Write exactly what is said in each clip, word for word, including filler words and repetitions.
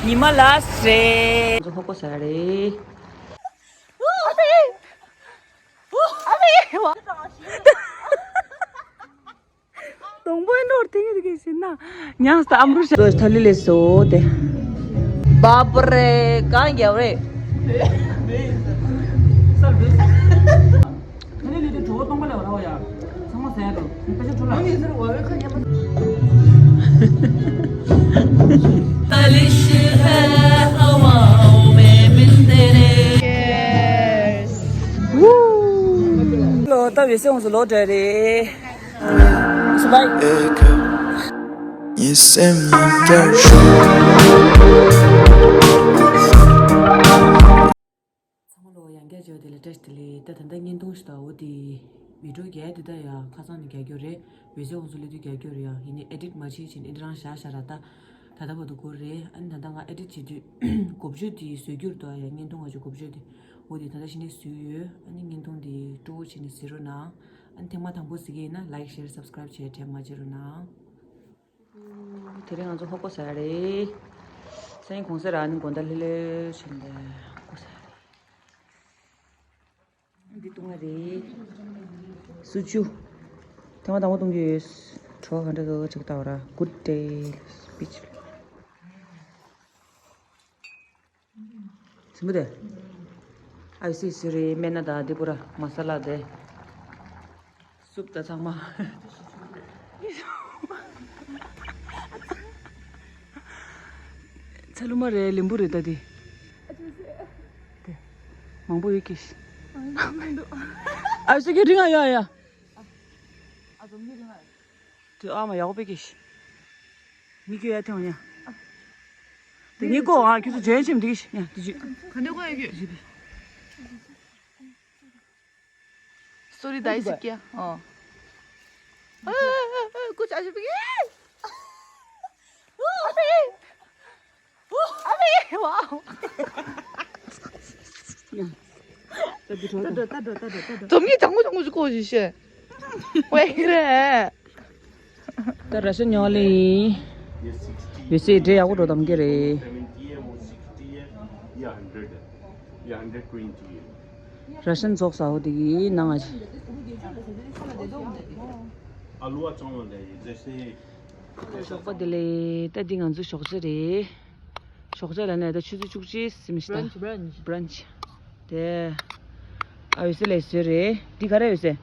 ཉི་མ་ལ་སེ། ང་ཚོ་ཧོ་ཀོ་ཟ་རེད། སྡོང་པོའི་ནོར་དེ་ཡིན་གྱི་ཟིན་ན། ཉང་སྟ་ཨམ་རུ་ཤ། ཐ་ལི་ལེ་སོ་དེ། བཱབ་རེ་གང་རྒྱབ་རེད། ལོ་ད་བེ་སེ་ཧོང་སུ་ལོ་འདྲ་རེད། སུ་བའི། ཚང་མ་ལོ་ཡང་བསྐྱར་བྱས་པ་དེ་ལ་བཀྲ་ཤིས་བདེ་ལེགས། ད་ད་ལྟ་བརྙན་ཐུང་ཞིག་དང་འོ་དེ་བི་ཌིའོ་རྒྱག་དེ་ད་ཡང་ཁ་སང་ནས་རྒྱག་རྒྱུ་རེད། བེ་སེ་ཧོང་སུ་སླེབས་དུས་རྒྱག་རྒྱུ་རེད། ཡང་ཡིན་ནའི་ཨེ་ཌིཊ་མ་བྱེད་བྱས་ནས་འདི་རང་བཞག་བཞག་ར། ད་ད་ལྟ་བར་དུ་འགོར་རེད། ཨ་ནི་ད་ལྟ་ང་ཨེ་ཌིཊ་བྱེད་དུས་གོ་བརྗོད་དེ་བཟོ་རྒྱུར་འདུག་ཡང་བརྙན་ཐུང་ང་ཚོ་གོ་བརྗོད་དེ་འོ་དེ་ད་ལྟ་གཞི་ནས་བཟོས་ཡོད། ཨ་ནི་བརྙན་ཐུང་དེ་སྤྲོ་བོ་བྱས་ནས་གཟིགས་རོགས་གནང་། ཨ་ནི་ཐེངས་མ་དང་པོ་གཟིགས་ཀྱི་ཡིན་ན་ལའིཀ་ཤེར་སབ་སི་ཀ་རབ་བྱས་དྲན་མ་བརྗེད་རོགས་གནང་། དེ་རིང་ང་ཚོ་ཧོ་ཀོ་ཟ་ཡ་རེད། སང་ཉིན་གུང་སེང་ར་ཨ་ནི་དགོང་དག་ལྷོད་ལྷོད་བྱས་ནས་ཧོ་ཀོ་ཟ་ཡ་རེད། འདི་བཏུང་བ་རེད། སུ་ཅུ། ཐེངས་མ་དང་པོ་བཏུང་རྒྱུ་ཡོད། བྲོ་བ་ག་འདྲ་འདུག་ཅིག་ལྟ་བ་ར། Good day speech། ཟིན་པོ་དེ། ཨ་སི་སི་རེད། སྨན་སྣ་དང་འདི་པུ་ར་མ་ས་ལ་དེ། སུབ་ད་ཚང་མ། ཚ་ལུ་མ་རེད། ལིམ་བུ་རེད་ད་དེ། དེ། མང་པོ་ཡོད་ཀྱི། ཨ་སི་ཁྱོད་རིང་ང་ཡོད་ཡ། དེ་ཨ་མ་ཡག་པོ་པེ་ཀིས། མི་སྐྱོ་ཡ་ཐེངས་ཡ། དེ་ངའི་ཀོ་ཨ་ཁྱོད་ཚོ་ཇོ་ཡན་ཆེམ་དེ་ཀིས་ཡ་དེ་ཅི། ག་འདྲ་ཀོ་ཡ་ཁྱོད། Sorry, ད་ཨི་སི་ཀྱ། ཨོ། ཨ་ཀུ་ཅ་ཞིག་པེ་ཀིས། ཨ་མེ། ཨ་མེ། ཝའོ། ད་འགྲོ་ད་འགྲོ་ད་འགྲོ་ད་འགྲོ། འཛོམས་ཉིན་དང་པོ་དང་པོ་ཞིག་གོ་ཞིག་བཤད། ཝེ་རེད། ད་ར་ཤ་ཉོ་ལེ་ཡིན། ཡོད་སྲིད་འདྲེ་ཡག་པོ་འགྲོ་དམ་གི་རེད། ར་ཤན་ཚོགས་ས་འོ་དེ་གི་ནང་ང་། ཞོགས་པ་བདེ་ལེགས། ད་འདི་ང་ཚོ་ཞོགས་ཇ་རེད། ཞོགས་ཇ་ལ་ནས་ད་ཆུ་ཚོད་བཅུ་གཅིག་ཟིན་མི་ཤི་ད། Brunch, brunch. Brunch. དེ། ཨ་འོད་ཟེར་ལས་བཟོས་རེད། འདི་ག་རེ་འོད་ཟེར།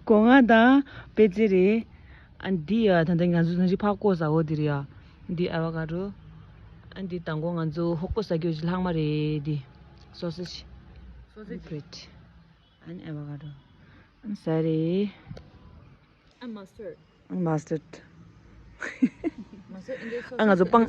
སྒོ་ང་དང་པེ་ཙེ་རེད། ཨ་འདི་ཡ་ད་ལྟ་ང་ཚོ་ནང་བཞིན་ཕག་ཀོ་ཟ་འོ་འདི་རེད་ཡ། འདི་ཨ་བ་ཀ་ཌོ། ཨ་འདི་དང་པོ་ང་ཚོ་ཧོ་ཀོ་ཟ་རྒྱུ་ལྷག་མ་རེད་འདི། Sausage. Sausage. Bread. And avocado. I'm sorry. And mustard. And mustard. Mustard in the sausage. ཨ་ང་ཚོ་པང་།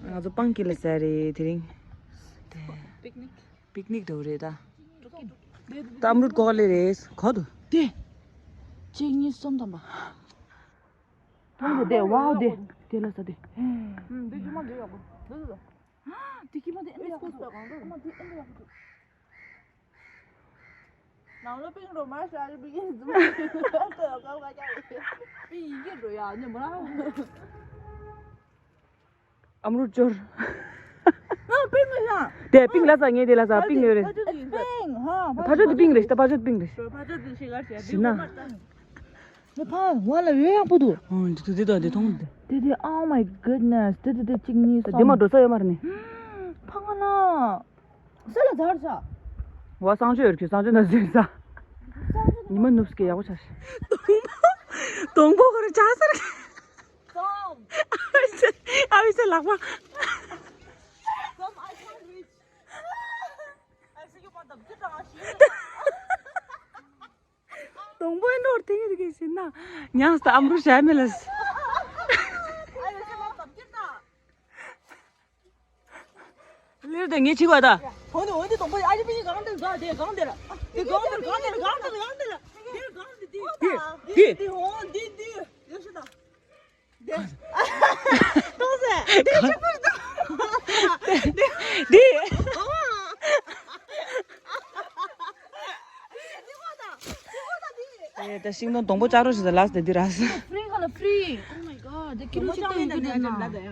ང་ཚོ་པང་ཀི་ལ་ཟ་རེད་དེ་རིང་། Picnic. Picnic འགྲོ་རེད་ད། ད་ཨམ་རུད་གོ་ལེ་རེད་གོ་དུ། དེ། གཅིག་གཉིས་གསུམ་ཐམ་པ། ཐོང་དེ་དེ་ཝའོ་དེ། དེ་ལ་ཟ་དེ། འདི་ཇི་མ་འདི་ཡག་པོ། འདི་འདི། དེ་ཀྱི་མ་དེ་ཨེ་ཡག་པོ་འདུག་ཨ་མ་དེ་ཨེ་ཡག་པོ་འདུག་ནང་ལོ་པིང་འགྲོ་མ་ཤ་རི་པིང་ཡིན་ཙམ་ལ་ཀ་ཀ་ཀ་ཀ་པིང་ཡིན་གྱི་འགྲོ་ཡ་ཉི་མ་རང་། ཨམ་རུ་ཅོར། ང་པིང་ལ་ཤ། དེ་པིང་ལ་ས་ངས་དེ་ལ་ས་པིང་ཡོད་རེད། པིང་ཧ། ཕ་ཆོས་དེ་པིང་རེད་ད་ཕ་ཆོས་པིང་རེད། ཕ་ཆོས་དེ་ཤི་གར་ཤ་ཞིན་ན། མི་ཕ་ཝ་ལ་ཡོད་ཡག་པོ་འདུག་ཨོ་འདི་དུ་འདི་དང་འདི་མཐོང་འདི། དེ་དེ། Oh my goodness. དེ་དེ་དེ་གཅིག་གཉིས་གསུམ། འདི་མ་འགྲོ་ས་ཡོད་མ་རེད་ནི། ཕ་ང་ལ། ས་ལ་ཛར་ས། ཝ་གསང་སྤྱོད་ཡོད་ཁྱོད་གསང་སྤྱོད་ན་ཟོས་ས། ཉི་མ་ནུབ་སྐད་ཡག་པོ་ཆགས་ཤག་སྡོང་པོ་སྡོང་པོ་ཁོ་ར་ཆགས་ས་རེད། ཨ་བི་སེ་ཨ་བི་སེ་ལག་པ། སྡོང་པོའི་ནོར་དེ་ཡིན་གྱི་ཟིན་ན། ཉང་སྟ་ཨམ་རུ་ཞྭ་མེ་ལ། ལེར་དེ་ངས་ཁྲིད་པ་ད། འོ་ནི་འོ་ནི་སྡོང་པོ་ཨ་ཅེ་པི་ཡི་གང་དེར་གང་དེར་གང་དེར། དེ་གང་དེར་གང་དེར་གང་དེར་གང་དེར། དེ་གང་དེ་དེ། དེ་དེ་འོ་འདི་འདི་ཡོད་ཤི་ད། ཏོང་ཟེ། དེ་ཆུ་པར་ཏོ། དེ། ཨེ་ད་ཤིང་སྡོང་སྡོང་པོ་ལྕགས་རོ་ཞིག་ལ་ལགས་ཏེ་འདི་ར། Free ག་ལ་free. Oh my god. ཨ་དེ་ཁྱི་ལོ་གཅིག་ལྟ་ཡོང་གི་འདུག་ན།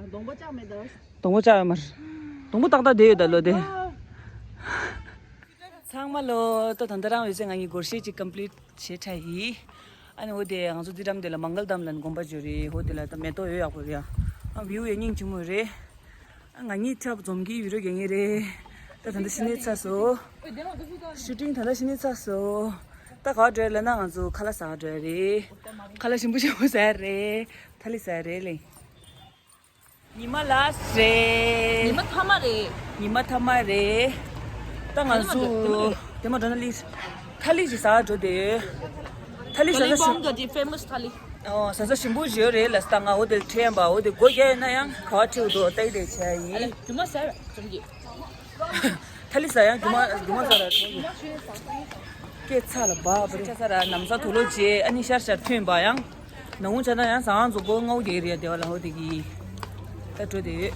སྡོང་པོ་བཅག་མེད་ད། སྡོང་པོ་བཅག་ཡོད་མ་རེད། སྡོང་པོ་ཏག་ཏག་བསྡད་ཡོད་ད་ལོ་དེ། ཚང་མ་ལོ་ད་ད་ལྟ་རང་ཡོད་ཚད་ང་གཉིས་སྒོར་གཞས་གཅིག་ཀམ་པི་ལིཊ་བྱས་ཚར་ཡིན། ཨ་ནི་འོ་དེ་ང་ཚོ་འདི་འགྲམ་དེ་ལ་མང་གལ་དམ་ལ་དགོན་པ་ཅིག་ཡོད་རེད། འོ་དེ་ལ་ད་མེ་ཏོག་ཡོད་ཡག་པོ་རེད་ཡ། ཨ་བིའུ་ཡ་སྙིང་རྗེ་མོ་རེད། ང་གཉིས་ཆབ་འཛོམས་ཀྱི་བི་ཌིའོ་རྒྱག་མཁན་རེད། ད་ད་ལྟ་ཕྱི་ནས་ཚར་སོང་། ཤུ་ཊིང་ད་ལྟ་ཕྱི་ནས་ཚར་སོང་། ད་ག་པར་འགྲོ་ཡ་ལབ་ན་ང་ཚོ་ཁ་ལག་ཟ་ག་འགྲོ་ཡ་རེད། ཁ་ལག་ཞིམ་པོ་ཞིམ་པོ་ཟ་ཡ་རེད། ཐ་ལི་ཟ་ཡ་རེད་ལེ། ཉི་མ་ལ་རེད། ཉི་མ་ཐ་མ་རེད། ཉི་མ་ཐ་མ་རེད། ད་ང་ཚོ་དེ་མ་འགྲོ་ན་ལི་ཐ་ལི་ཞིག་ཟ་ག་འགྲོ་དེ། ཐ་ལི་ཟ་ས་ཞིམ། ཨོ་ཟ་ས་ཞིམ་པོ་ཞིག་ཡོད་རེད་ལ། ད་ང་འོ་དེ་ཁྲལ་ཡང་པ་འོ་དེ་སྒོ་རྒྱག་ཡོད་ན་ཡང་ག་པར་ཁྲིད་འདུག་ལྟ་གི་བསྡད་བྱས་ཡིན། རྒྱུ་མ་ཟ་བས་ཙམ་གྱིས། ཐ་ལི་ཟ་ཡང་རྒྱུ་མ་རྒྱུ་མ་ཟ་ར་ཁྲལ་ཡིན། སྐད་ཚ་ལ་བབ་བབ་ཆ་ས་ར་ནམ་ས་དུག་ལོག་བྱས། ཨ་ནི་ཤར་ཤར་ཐོན་པ་ཡང་། ནང་ཆ་ན་ཡང་ཟ་ཁང་ཚོ་སྒོ་སྔ་བོ་རྒྱག་གི་རེད་ཡ། དེ་བ་ལ་ཧོ་དེ་གི་ད་འགྲོ་དེ་ཡོད།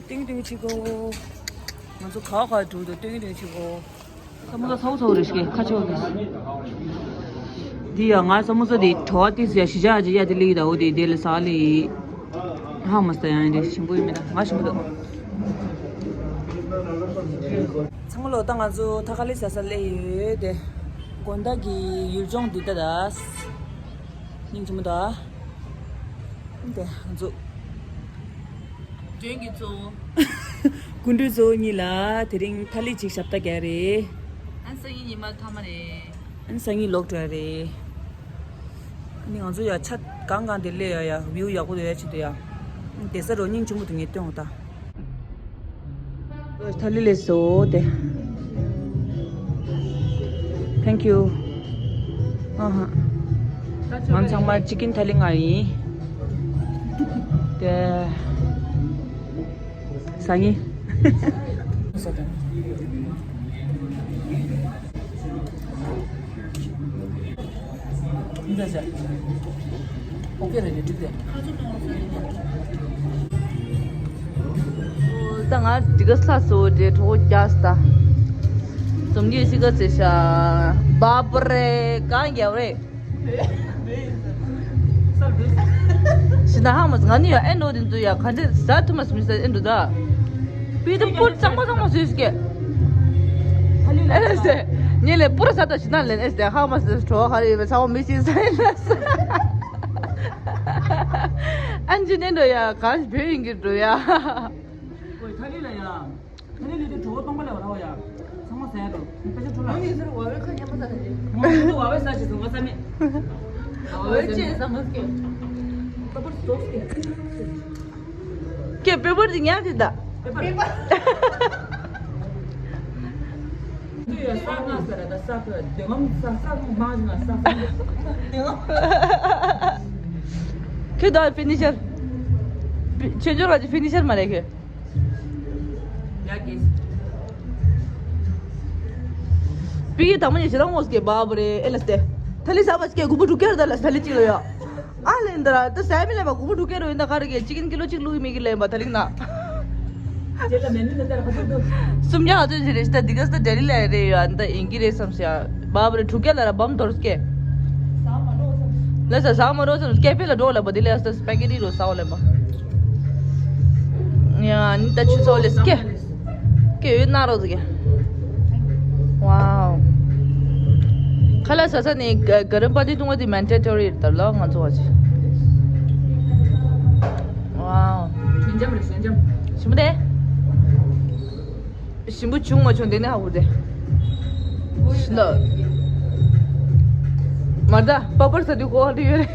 ཏིང་ཏིང་ཆི་གོ། ང་ཚོ་ག་བ་ག་འགྲོ་དུ་ཏིང་ཏིང་ཆི་གོ། ཁ་མོ་ལ་ཚ་བོ་ཚ་བོ་རེ་ཞིག་ཁ་ཆེ་བ་རེ། འདི་ཡ་ང་ས་མོ་ས་དེ་གྲོ་བ་ཏིས་ཡ་ཞི་ཅ་ཨ་ཅི་ཡ་དེ་ལི་ད་འོ་དེ་དེ་ལ་ས་ལི། ཧ་མ་སྟ་ཡང་དེ་ཞིམ་པོ་ཡོད་མེད་ད་ང་ཞིམ་པོ་འདུག་ཚང་མ་ལོ་ད་ང་ཚོ་ཐ་ཁ་ལི་ས་ས་ལེ་ཡོད་དེ། དགོན་བདག་གི་ཡུལ་ལྗོངས་འདི་ལྟ་ད། སྙིང་རྗེ་མོ་ད། དེ་ང་ཚོ། མགྲོན་གྱི་གཙོ་བོ། སྐུ་མགྲོན་གཙོ་བོ་གཉིས་ལ་དེ་རིང་ཐ་ལི་གཅིག་ཞབས་ཏ་རྒྱག་རེད། ཨ་སང་ཉིན་ཉི་མ་ཐ་མ་རེད། ཨ་ནི་སང་ཉིན་ལོག་འགྲོ་ཡ་རེད། ཨ་ནི་ང་ཚོ་ཡ་ཆ་གང་གང་དེ་སླེབས་ཡ་ཡ་བིའུ་ཡག་པོ་ཡོད་ཡ་ཆེད་དུ་ཡ། བསྡད་ས་རོ་སྙིང་རྗེ་མོ་དུ་ངས་སྟོན་འོ་ད། ཐ་ལི་ལས་སོ་དེ། Thank you. ཨ་ཧ། ང་ཚང་མ་ཅི་ཀིན་ཐ་ལི་ང་ཡིན། དེ། ས་ངེ། འདི་ཟེར། ཨོ་ཀེ་རེད་འགྲིག་སྟེ། ད་ང་འདི་ག་ས་སོ་དེ་གྲོགས་རྒྱག་ས། ཙམ་གྱིས་ཤི་ག་ཚེ་ཤ། བ་པ་རེ་གང་རྒྱབ་རེད། ཤི་ན་ཧ་མ་ང་ནི་ཡ་ཨེ་ནོ་དེ་ཚོ་ཡ་ག་འདྲ་ཟ་ཐུབ་མ་སོང་མི་ཟ་ཨེ་འགྲོ་ད། པི་ཏི་པུར་གཙང་མ་གཙང་མ་བཟོས་ཤིག་ཨེ་ལས་ཟེར། ཉེ་ལས་པུར་ཟ་ད་ཤི་ན་ལེན་ཨེ་ཟེར་ཧ་མ་ཟེར་གྲོགས་ཧ་རེ་ཡོད་པའི་ཚ་བོ་མི་ཤི་ཟ་ཨེ་ལས་ཟེར། ཨན་ཇི་ནེ་འགྲོ་ཡ་གང་ཞིག་བོད་ཡིན་གྱི་འགྲོ་ཡ། ཨོའི་ཐ་ལི་ལ་ཡ། ཐ་ལི་ལི་དེ་གྲོགས་སྟོང་པ་ལས་བ་ར་བ་ཡ། ཚང་མ་ཟ་ཡ་འགྲོ། ང་ཕལ་ཆེར་འགྲོ་ལ། ང་ཡིན་ཟེར་བ་བའི་ཁ་ཉན་པ་ཟ་ནས། ང་ཡིན་ཟེར་བ་བའི་ཟ་ཞིག་ཚང་མ་ཟ་མེད། བའི་ཅེས་ཟ་མ་སྐྱེ། པེ་པར་ཟོག་སྐྱེ། ཀྱེ་པེ་པར་དེ་ཉག་དེ་ད། པེ་པར། དུ་ཡ་ས་ང་ཟེར་ར་ད་ས་ཁ་དེ་ངམ་ས་ས་ངམ་མང་ཞིག་ང་ས་ས་དེ་ངམ། ཁྱོད་ད་ཕི་ནི་ཤར། ཆོས་འབྱོར་བ་ཅི་ཕི་ནི་ཤར་མ་རེད་ཁྱོད། ཡ་གིས། པི་ཡི་དང་མ་ཉེ་ཞེ་དྲག་ངོ་སྐྱེ་བ་བ་རེ་ཨེ་ལ་སྟེ། ཐ་ལི་ས་བ་སྐྱེ་དགུ་པོ་དྲུག་ཀེར་ད་ལ་ཐ་ལི་གཅིག་ལ་ཡ། ཨ་ལེ་འདི་ར་ད་ཟས་མི་ལེན་པ་དགུ་པོ་དྲུག་ཀེར་རོ་ཡིན་ད་ག་རེ་གེ་ཅི་ཀིན་ཀི་ལོ་གཅིག་བླུགས་མི་གི་ལེན་པ་ཐ་ལི་ན། རྗེས་ལ་མེད་མི་ནི་ད་ར་ཁ་ཐུག་ཏུ། སུམ་བརྒྱ་ཨ་ཚོན་ཞིག་རེ་ཞིག་ད་འདི་ག་ས་ད་ཌེ་ལི་ལ་རེ་ཡོད་ཨ་ད་ཡིན་གི་རེད་བསམ་ཤག་བ་བ་རེ་དྲུག་ཀེར་ལ་ར་བམ་དོར་སྐྱེ། ལ་ས་ཟ་མ་རོ་ཙམ་སྐེ་ཕེ་ལ་འགྲོ་ལ་པ་དེ་ལས་ས་སྤེ་གི་རི་རོ་ས་འོ་ལ་པ། ཡ་ནི་ད་ཆུ་ཚོ་ལས་སྐེ། སྐེ་ཡོད་ན་རོ་ཟིག་ཝའོ། ཁ་ལག་ཟ་ས་ནི་ག་རམ་པ་ཏི་བཏུང་བ་དེ་མན་ཌེ་ཊོ་རི་ཡིན་ད་ལོ་ང་ཚོ་བ་ཅི། ཝའོ། ཞིམ་པོ་རེད་ཞིམ་པོ་རེད། ཞིམ་པོ་བྱུང་མ་བྱུང་དེ་ནས་ཧ་གོ་དེ། ཤི་ལ། མར་ད་པ་པར་ས་དུས་གོ་བ་འདྲི་ཡོད་རེད།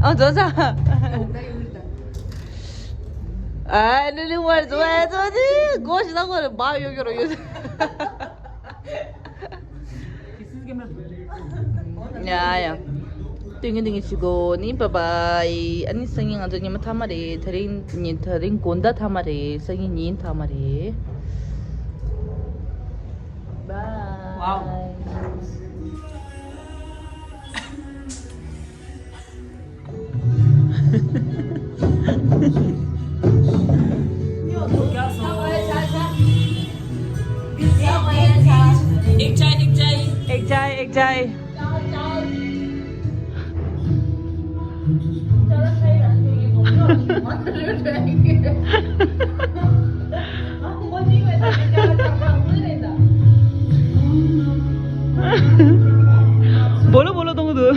ཨ་ཛོ་ཛ། ཨ་ནི་ནི་ཝར་ཛོ་ཨ་ཛོ་ནི་གོ་ཤི་ན་གོ་རེ་བ་ཡོད་ཡོད་རེད་ཡོད། ཡ་ཡ། ཏིང་ངེ་ཏིང་ངེ་ཞིག་གོ་ནི་བ་བའི། ཨ་ནི་སང་ཉིན་ང་ཚོ་ཉི་མ་མཐའ་མ་རེད། དེ་རིང་ཉིན་དེ་རིང་དགོང་དག་མཐའ་མ་རེད། སང་ཉིན་ཉིན་མཐའ་མ་རེད། བའི། एक चाय, एक चाय। एक चाय, एक चाय। སྦོ་ལོ་སྦོ་ལོ་གཏོང་གི་འདུག་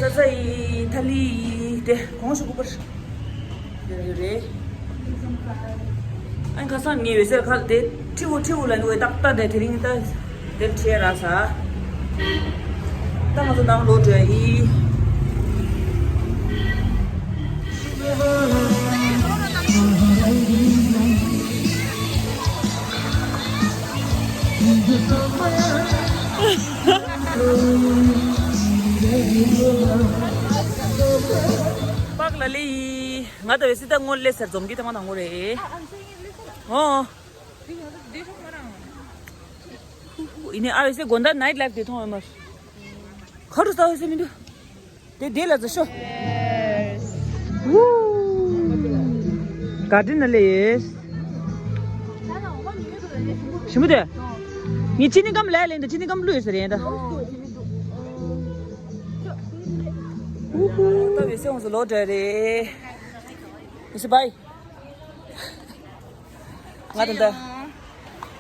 ས་ས་ཡི་ཐ་ལི་དེ་གོང་ཞུ་གུ་པར་དེ་རེད། ཨ་ཁ་སང་ངའི་འོད་ཟེར་ཁ་དེ་ཁྲིའུ་ཁྲིའུ་ལ་ནི་འོད་ཏག་ཏག་དེ་དེ་རིང་ད་དེར་ཁྲིད་ར་ས། ད་ང་ཚོ་ནང་ལོག་འགྲོ་ཡི། པག་ལ་ལེ་ཡི། ང་ད་བེ་སི་ད་སྔོན་སླེབས་ཟེར་འཛོམས་ཀྱི་ཐེངས་མ་དང་པོ་རེད། ཨོ། ཡིན་ནའི་ཨ་བེ་སི་དགོན་ཟླ་ནའིཊ་ལའིཕ་དེ་མཐོང་ཡོད་མ་རེད། ཁ་རུ་ས་བེ་སི་མི་འདུག་དེ་དེ་ལ་ཟེར་ཤོ། ཝུ། ག་དྲིན་ན་ལེ་ཡེས། ཞི་མོ་དེ། ངས་ཅི་ནི་ཀམ་ལས་ལེན་ད་ཅི་ནི་ཀམ་ལུས་ཟེར་ཡིན་ད། ཝུ་ཧུ། ད་བེ་སི་ཧོང་སུ་ལོ་འདྲ་རེད། བེ་སི་བྷའི། ང་ད་ལྟ་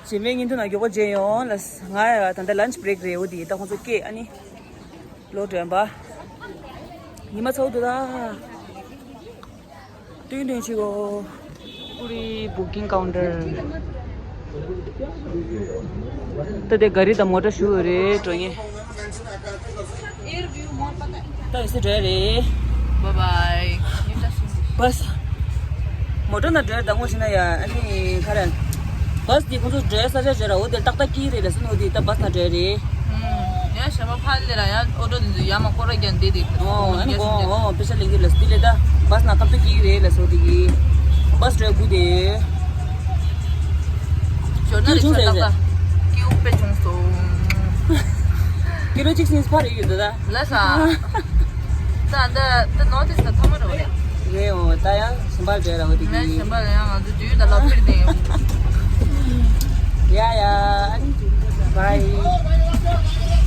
རྗེས་མའི་བརྙན་ཐུང་ནང་མགྱོགས་པོ་མཇལ་ཡོང་ལ། ང་ད་ལྟ་ལན་ཆི་བྷི་རེག་རེད། འོ་དེ་ད་ཁོང་ཚོ་སྐད་ཨ་ནི་ལོ་སྒྲོན་པ་ཉི་མ་ཚ་བོ་འདུག་ད། ཏུན་ཏུན་ཆི་གོ། ཨུ་རི་བུ་ཀིང་ཀའུན་ཊར། ད་དེ་ག་རི་དང་མོ་ཊ་ཞུ་རེད་འགྲོ་ངེས། ད་ཡོད་སེ་འགྲོ་ཡ་རེད། Bye bye. བྷ་སི། མོ་ཊ་ནང་འགྲོ་ཡ་ད་ངོ་ཤེས་ན་ཡ་ཨ་ནི་ག་རེ། བྷ་སི་དེ་ཁོང་ཚོ་འགྲོ་ཡ་ས་ཆ་བརྗོད་ར་འོ་དེ་ཏག་ཏག་སྐྱིད་རེད་ལ་སོ་ནོ་དེ་ད་བྷ་སི་ནང་འགྲོ་ཡ་རེད། ཡང་ཞྭ་མོ་ཕར་ལ་ཡ་ཨོ་ཊོ་དེ་ཚོ་ཡ་མ་སྐོར་ར་རྒྱག་འདི་དེ། ཨོ་ཨ་ནི་གོ་ཨོ་པེ་ཤ་ལེན་གི་ལ་སོ་དེ་ལས་ད་བྷ་སི་ནང་སྐབས་ད་སྐྱིད་རེད་ལ་སོ་དེ་གི། བྷ་སི་འགྲོ་ཡ་དགོས་དེ། ཇོ་ན་རི་ཆ་ཏག་ཏག་སྐྱིད་པོ་དཔེ་བྱུང་སོང་། ཀི་ལོ་གཅིག་ཟིན་ཕར་ཡོད་ད། ལ་ས། ད་ད་ད་ནོ་ཏིས་ད་ཐོག་མ་རེད་པ། རེད་འོ་ད་ཡང་ཞིམ་པར་བྲལ་ར་འོ་དེ་ངས་གི། ཞིམ་པར་ཡང་ང་ཚོ་དུས་ད་ལ་ཕིར་དེ། ཡ་ཡ།